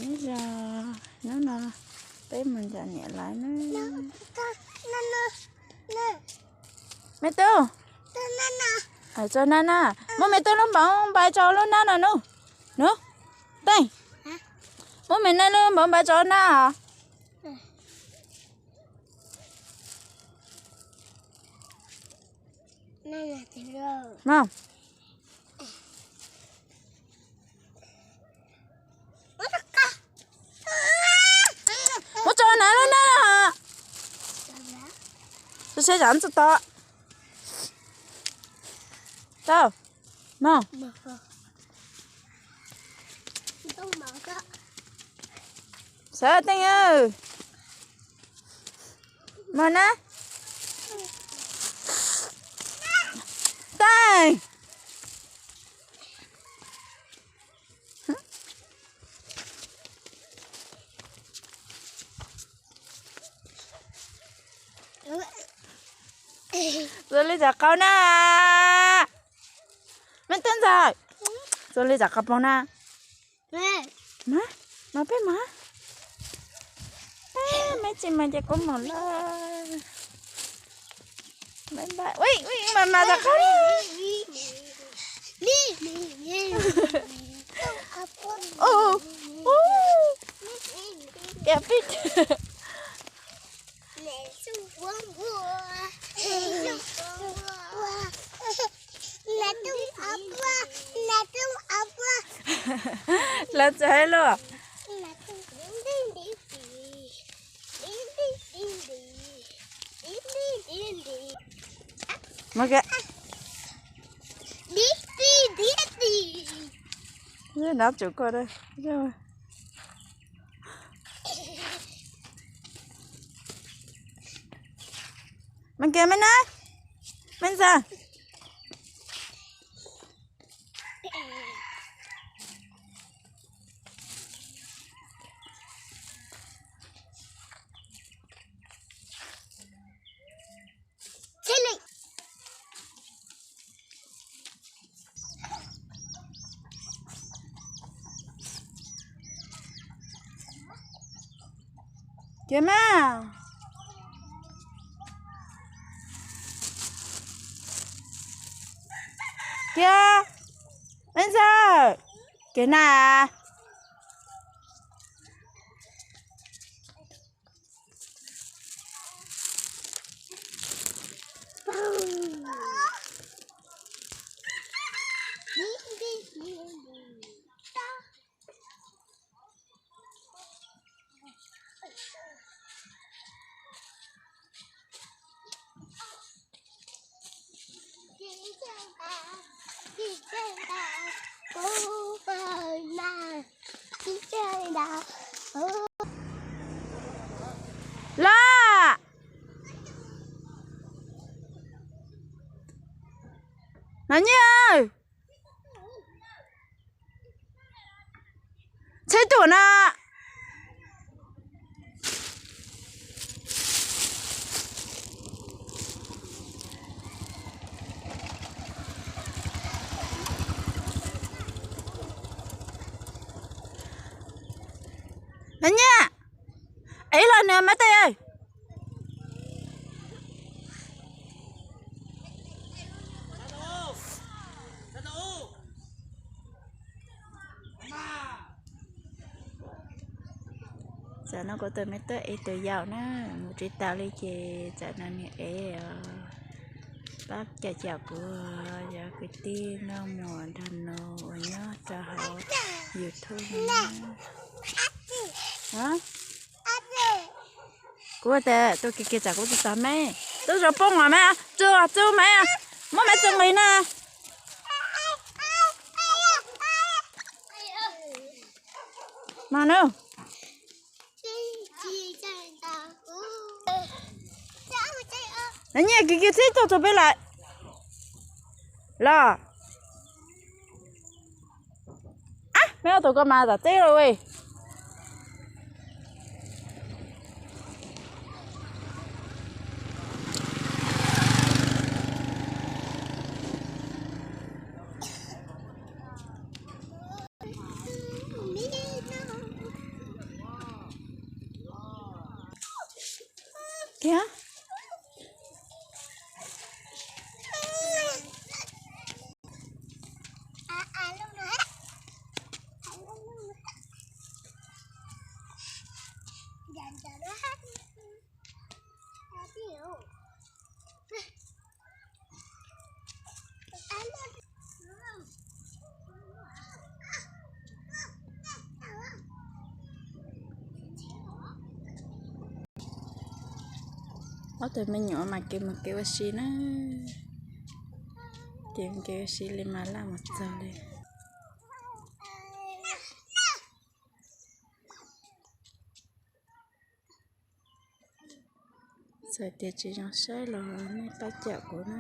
Ib zaug hnub no peb mus ncaws niam lawv na. Me tub, tso nab na. Muab me tub lub npaum npai tso lub nab no nub. Nub, Teej, muab me tub lub npaum npai tso nab os. Muab tso nab lub nab os. Seb seb zam txog tod. Tau. Mog. Xav Teej, mog na. Teej. Txuas li tsam qaub na. Me tub ntxawm, txuas li tsam qaub poog na. Mas, mas peb mas. Me tsis mas ces kuv mus lawm. Ui, mas mas tsam qaub. Tias pib. Lawv txawm hais los. Nab tsum koj. Mas kiag me na, me ntxawg. Kiag mas. Kiag, me ntxawg. Kiag na. Los, Nyiaj, txhib tuaj na. Nyiaj, ev los nws mas tej. Tam no kuv tus me tub ev tus yaum na, mus tsis tau li ces tam no nws ev os. Pab cov caum kuv, yog kwv tij nplooj muas nrog nus uas nyob rau hauv YouTube no na. Kuv tias tus kiag kiag tsam kuv tsis tau me, tub zoo poob os me, txu txu me, muab me txu nqis na. Mas na, nyiaj kiag kiag txhib tuaj rau peb lawm los. Ab, me ob tug ko mas tam teb lawm. Kiag. Ob tug me nyuam mas kev mus kev ua si na, kev mus kev ua si li mas laj mus txog li. Txawm tias tsis zoo saib los nej pab cawm kuv na.